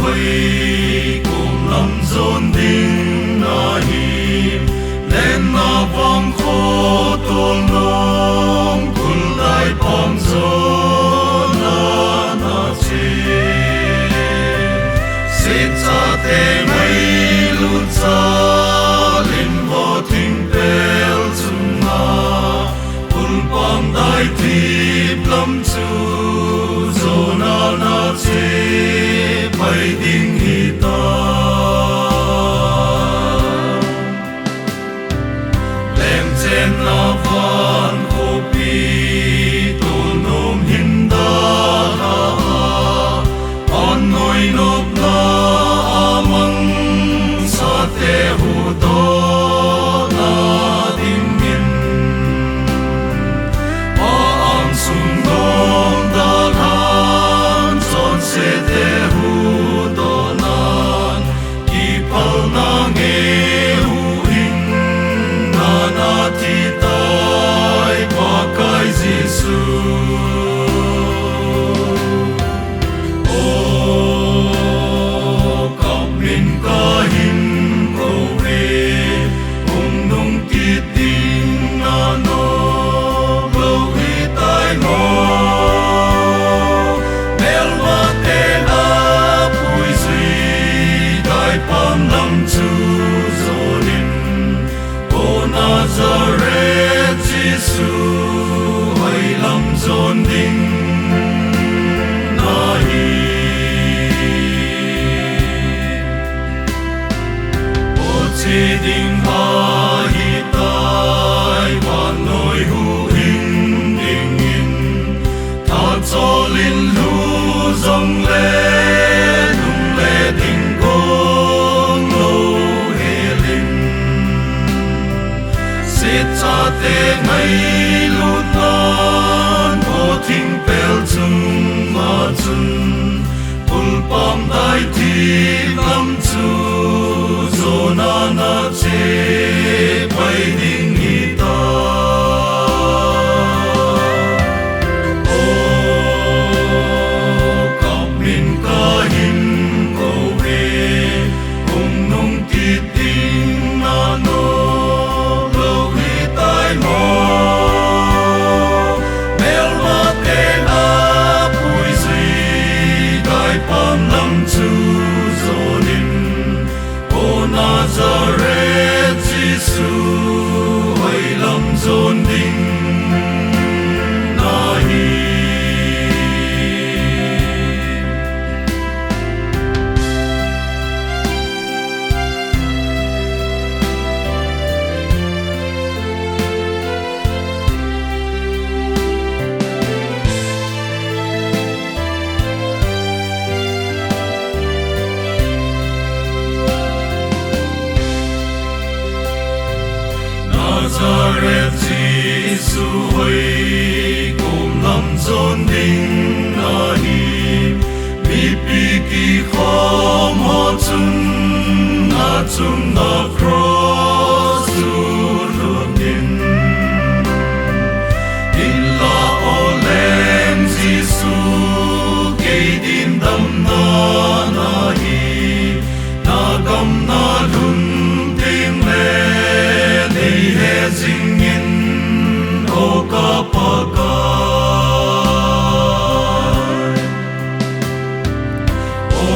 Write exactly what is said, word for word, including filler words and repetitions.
Oi, kum lam jon ding nahi, lenna vang kho tolnom, kuldai pang jona nache. Sitchate ngailut chalin vo thingpel chunga, kulpam daitip lam chu jona nache pai ding hita. Lemchenna van khopi tolnom hin dalha a, annoi nopna a mangsate huhdohna dingin, a angsung nom dalhan chonsete huhdohnan, kiphalna nge huhhingna nathi tai Pakai Jesu. O, kap min kahin kou ve, hung nung kit ding nanom lou hitai mo. Melmaten apuijui daipam lam chu jonin, O Nazareth Jesu, hoilam jon ding nahi. O, che ding ahitai vannoi huhhing dingin, thacholin lhu jongle nungle ding kong louhelin, sitchate ngailutnan vo thingpel chunga chun, kulpam daitip lam chu jona nache pai ding hita. O, kap min kahin kou ve, hung nung kit ding nanom lou hitai mo. Melmaten apuijui daipam lam chu jonin, O Nazareth Jesu, hoilam jon ding nahi. Nazareth Jesu hoi, kum lam jon ding nahi, mipi kikhom ho chun, nachunga cross chu lhut in. Hinla o Leng Jesu, kei din damna nahi, nagam nalhun tengle nei he jingin, O ka Pakai. O